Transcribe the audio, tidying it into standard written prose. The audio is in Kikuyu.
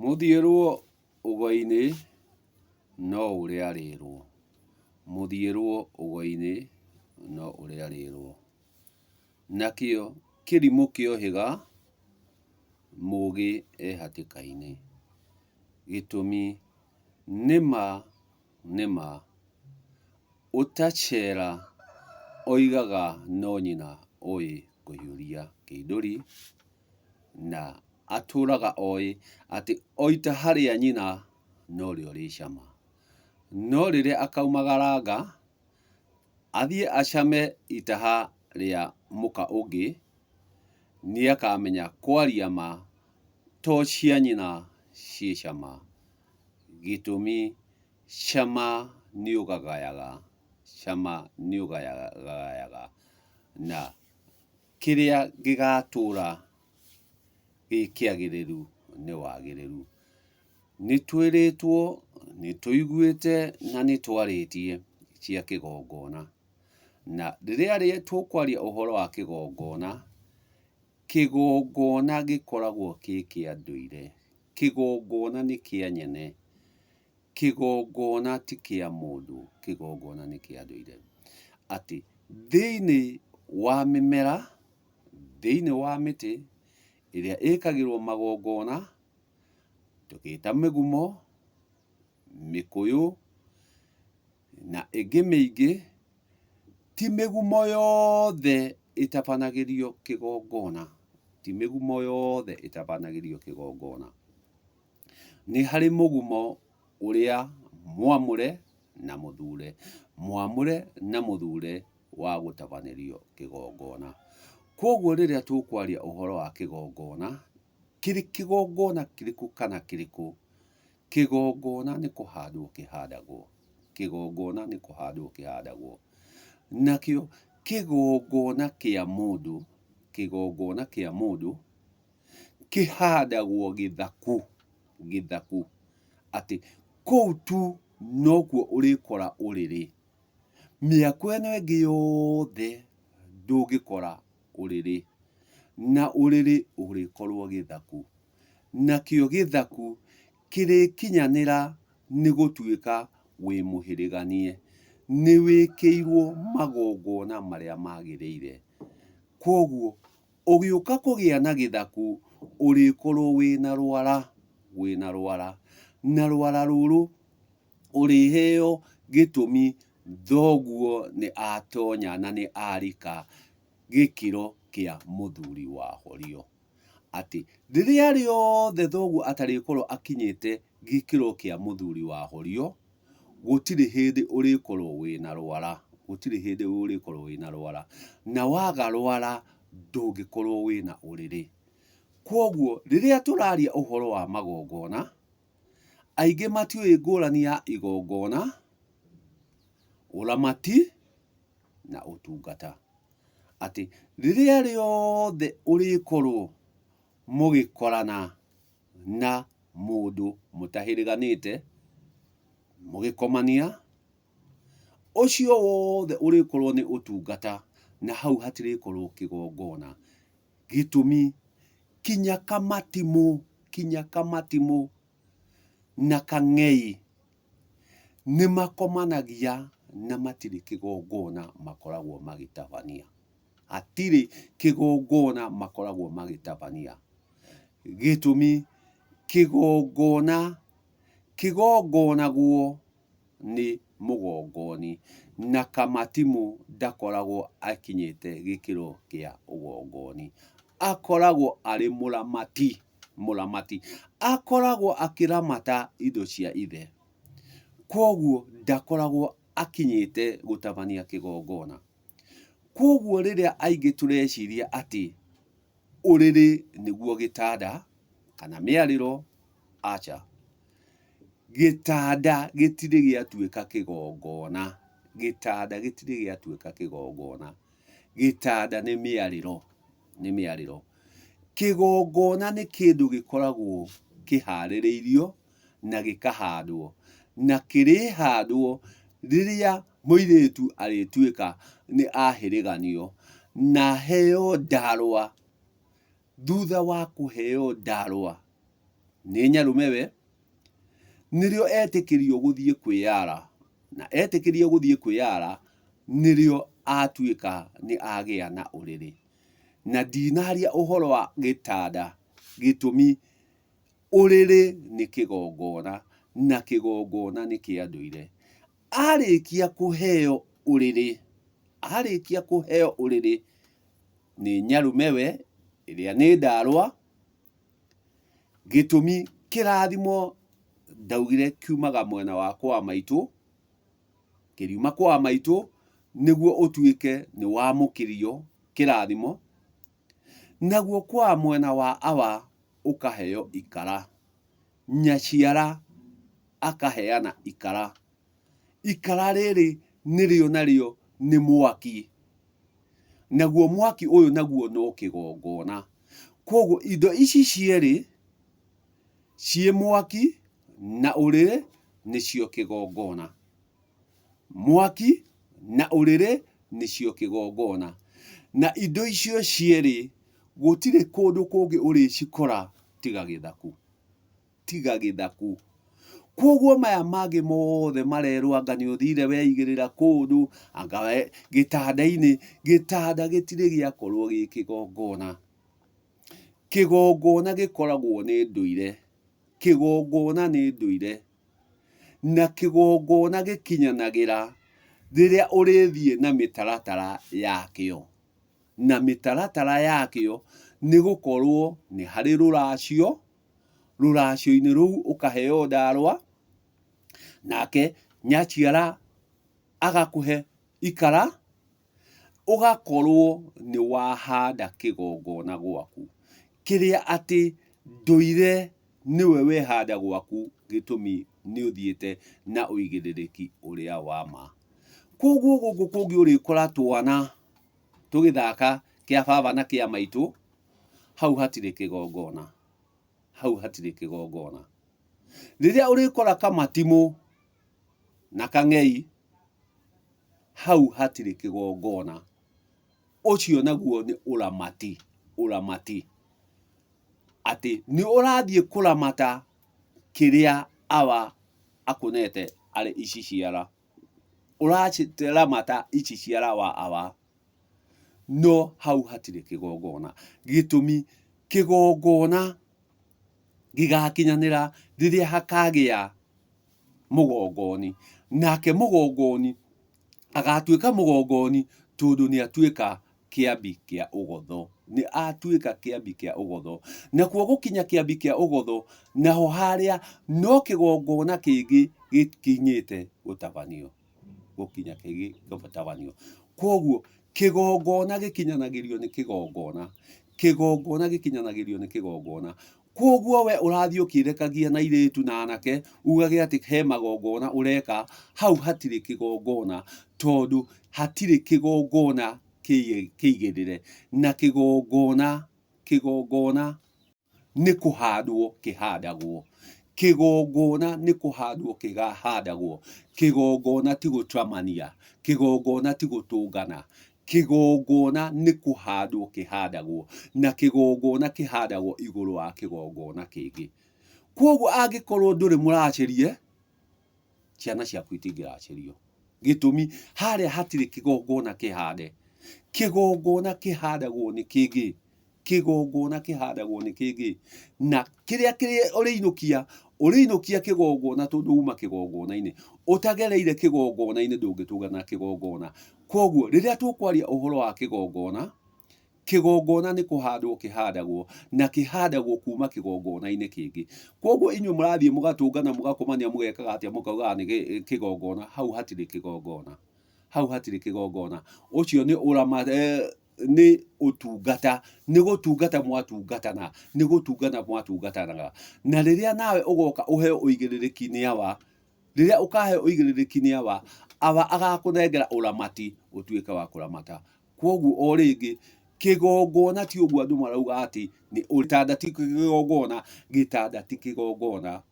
Mũthiĩrwo ũgo-inĩ no ũrĩa arĩrwo, mũthiĩrwo ũgo-inĩ no ũrĩa arĩrwo. Nakĩo kĩrimũ kĩohĩga, mũgĩ e hatĩka-inĩ. Gĩtũmi nĩma nĩma ũtacera oigaga no nyina ũĩ kũhiũria kĩndũri na atũraga oĩ atĩ oita harĩa nyina norĩo rĩ cama. No rĩrĩa akaumagaranga athiĩ acame itaha rĩa mũka ũngĩ, nĩakamenya kwaria ma to cia nyina ciĩ cama. Gĩtũmi cama nĩũgagayaga, cama nĩũgagayaga na kĩrĩa gĩgatũra gĩ kĩagĩrĩru nĩ wagĩrĩru. Nĩtwĩrĩtwo, nĩtũiguĩte na nĩtwarĩtie cia kĩgongona. Na rĩrĩa tũkwaria ũhoro wa kĩgongona, kĩgongona gĩkoragwo kĩ kĩa ndũire, kĩgongona nĩ kĩa nyene, kĩgongona ti kĩa mũndũ, kĩgongona nĩ kĩa ndũire. Atĩ thĩiniĩ wa mĩmera, thĩiniĩ wa mĩtĩ ĩrĩa ĩkagĩrwo magongona, tũgĩta mĩgumo, mĩkũyũ na ĩngĩ mĩingĩ, ti mĩgumo yothe ĩtabanagĩrio kĩgongona, ti mĩgumo yothe ĩtabanagĩrio kĩgongona. Nĩ harĩ mũgumo ũrĩa mwamũre na mũthure, mwamũre na mũthure wa gũtabanĩrio kĩgongona. Kwoguo rĩrĩa tũkwaria ũhoro wa kĩgongona, kĩrĩ kĩgongona kĩrĩkũ kana kĩrĩkũ, kĩgongona nĩ kũhandwo kĩhandagwo, kĩgongona nĩ kũhandwo kĩhandagwo. Nakĩo kĩgongona kĩa mũndũ, kĩgongona kĩa mũndũ kĩhandagwo gĩthaku, gĩthaku, atĩ kũu tu nokuo ũrĩkora ũrĩrĩ. Mĩako ĩno ĩngĩ yothe ndũngĩkora ũrĩrĩ, na ũrĩrĩ ũrĩkorwo gĩthaku. Nakĩo gĩthaku kĩrĩkinyanĩra nĩ gũtuĩka wĩ mũhĩrĩganie, nĩ wĩkĩirwo magongona marĩa magĩrĩire. Kwoguo ũgĩũka kũgĩa na gĩthaku ũrĩkorwo wĩna rwara, wĩna rwara, na rwara rũrũ ũrĩheo gĩtũmi thoguo nĩ atonya na nĩ arika gĩkĩro kĩa mũthuri wa horio. Atĩ rĩrĩa rĩothe thoguo atarĩkorwo akinyĩte gĩkĩro kĩa mũthuri wa horio, gũtirĩ hĩndĩ ũrĩkorwo wĩna rwara, gũtirĩ hĩndĩ ũrĩkorwo wĩna rwara. Na waga rwara ndũngĩkorwo wĩna ũrĩrĩ. Kwoguo rĩrĩa tũraria ũhoro wa magongona, Aingĩ matiũĩ ngũrani ya igongona, ũramati na ũtungata. Atĩ rĩrĩa rĩothe ũrĩkorwo mũgĩkorana na mũndũ mũtahĩrĩganĩte, mũgĩkomania, ũcio wothe ũrĩkorwo nĩ ũtungata na hau hatirĩkorwo kĩgongona. Gĩtũmi, kinya kamatimũ, kinya kamatimũ na kang'ei nĩ makomanagia na matirĩ kĩgongona makoragwo magĩtabania. Hatirĩ kĩgongona makoragwo magĩtabania. Gĩtũmi, kĩgongona kĩgongonagwo nĩ mũgongoni, na Kamatimũ ndakoragwo akinyĩte gĩkĩro kĩa ũgongoni. Akoragwo arĩ mũramati, mũramati. Akoragwo akĩramata indo cia ithe. Kwoguo ndakoragwo akinyĩte gũtabania kĩgongona. Kwoguo rĩrĩa aingĩ tũreciria atĩ ũrĩrĩ nĩguo gĩtanda kana mĩarĩro, aca. Gĩtanda gĩtirĩ gĩatuĩka kĩgongona, gĩtanda gĩtirĩ gĩatuĩka kĩgongona. Gĩtanda nĩ mĩarĩro, nĩ mĩarĩro. Kĩgongona nĩ kĩndũ gĩkoragwo kĩharĩrĩirio na gĩkahandwo, na kĩrĩhandwo rĩrĩa mũirĩtu arĩtuĩka nĩ ahĩrĩganio na aheo ndarwa. Thutha wa kũheo ndarwa, nĩ nyarũmewe, nĩrĩo etĩkĩrio gũthiĩ kwĩyara, na etĩkĩrio gũthiĩ kwĩyara nĩrĩo atuĩka nĩ agĩa na ũrĩrĩ. Na ndinaria ũhoro wa gĩtanda, gĩtũmi ũrĩrĩ nĩ kĩgongona, na kĩgongona nĩ kĩa ndũire. Arĩkia kũheo ũrĩrĩ, arĩkia kũheo ũrĩrĩ nĩ nyarũmewe ĩrĩa nĩ ndarwa, gĩtũmi kĩrathimo ndaugire kiumaga mwena wa kwa maitũ, kĩriuma kwa maitũ nĩguo ũtuĩke nĩ wamũkĩrio kĩrathimo, naguo kwa mwena wa awa ũkaheo ikara, nyaciara akaheana ikara. Ikara rĩrĩ nĩrĩo narĩo nĩ mwaki, naguo mwaki ũyũ naguo no kĩgongona. Kwoguo indo ici cierĩ ciĩ mwaki na ũrĩrĩ nĩcio kĩgongona. Mwaki na ũrĩrĩ nĩcio kĩgongona. Na indo icio cierĩ gũtirĩ kũndũ kũngĩ ũrĩcikora tiga gĩthaku. Tiga gĩthaku. Kwoguo maya mangĩ mothe marerwo anga nĩ ũthire weigĩrĩra kũndũ, anga gĩtanda-inĩ, gĩtanda gĩtirĩ gĩakorwo gĩ kĩgongona. Kĩgongona gĩkoragwo nĩ ndũire. Kĩgongona nĩ ndũire. Na kĩgongona gĩkinyanagĩra rĩrĩa ũrĩthiĩ na mĩtaratara yakĩo. Na mĩtaratara yakĩo nĩ gũkorwo nĩ harĩ rũracio, rũracio-inĩ rũu ũkaheo ndarwa, nake nyaciara agakũhe ikara, ũgakorwo nĩ wahanda kĩgongona gwaku, kĩrĩa atĩ ndũire nĩwe wehanda gwaku gĩtũmi nĩ ũthiĩte na ũigĩrĩrĩki ũrĩa wa ma. Kwoguo gũkũ kũngĩ ũrĩkora twana tũgĩthaka kĩa baba na kĩa maitũ, hau hatirĩ kĩgongona, hau hatirĩ kĩgongona. Rĩrĩa ũrĩkora kamatimũ na kang'ei, hau hatirĩ kĩgongona. Ũcio naguo nĩ ũramati, ũramati. Atĩ nĩ ũrathiĩ kũramata kĩrĩa awa akũnete arĩ ici ciara. Ũraramata ici ciara wa awa. No hau hatirĩ kĩgongona. Gĩtũmi, kĩgongona gĩgakinyanĩra rĩrĩa hakagĩa mũgongoni. Nake mũgongoni agatuĩka mũgongoni tondũ nĩ atuĩka kĩambi kĩa ũgotho. Nĩ atuĩka kĩambi kĩa ũgotho. Nakuo gũkinya kĩambi kĩa ũgotho, naho harĩa no kĩgongona kĩngĩ gĩkinyĩte gũtabanio. Gũkinya kĩngĩ gũtabanio. Kwoguo kĩgongona gĩkinyanagĩrio nĩ kĩgongona. Kĩgongona gĩkinyanagĩrio nĩ kĩgongona. Kwoguo we ũrathiĩ ũkĩrekagia na airĩtu na anake ugage atĩ he magongona ũreka, hau hatirĩ kĩgongona tondũ hatirĩ kĩgongona kĩigĩrĩre. Na kĩgongona, kĩgongona nĩ kũhandwo kĩhandagwo. Kĩgongona nĩ kũhandwo kĩhandagwo. Kĩgongona ti gũcamania, kĩgongona ti gũtũngana. Kĩgongona nĩ kũhandwo kĩhandagwo, na kĩgongona kĩhandagwo igũrũ wa kĩgongona kĩngĩ. Kwoguo angĩkorwo ndũrĩ mũracĩrie, ciana ciaku itingĩracĩrio. Gĩtũmi, harĩa hatirĩ kĩgongona kĩhande. Kĩgongona kĩhandagwo nĩ kĩngĩ. Kĩgongona kĩhandagwo nĩ kĩngĩ. Na kĩrĩa kĩrĩa ũrĩinũkia, ũrĩinũkia kĩgongona tondũ uma kĩgongona-inĩ. Ũtagereire kĩgongona-inĩ ndũngĩtũngana na kĩgongona. Kwoguo rĩrĩa tũkwaria ũhoro wa kĩgongona, kĩgongona nĩ kũhandwo kĩhandagwo, na kĩhandagwo kuma kĩgongona-inĩ kĩngĩ. Kwoguo inyuĩ mũrathiĩ mũgatũngana mũgakomania mũgekaga atĩa mũkaugaga nĩ kĩgongona, hau hatirĩ kĩgongona. Hau hatirĩ kĩgongona. Ũcio nĩ ũrama nĩ ũtungata, nĩ gũtungata mwatungatana, nĩ gũtungata mwatungatanaga. Na rĩrĩa nawe ũgoka ũheo ũigĩrĩrĩki nĩ awa, rĩrĩa ũkaheo ũigĩrĩrĩki nĩ awa, awa agakũnengera ũramati ũtuĩke wa kũramata. Kwoguo o rĩngĩ, kĩgongona ti ũguo andũ marauga atĩ nĩ gĩtanda ti kĩgongona, gĩtanda ti kĩgongona.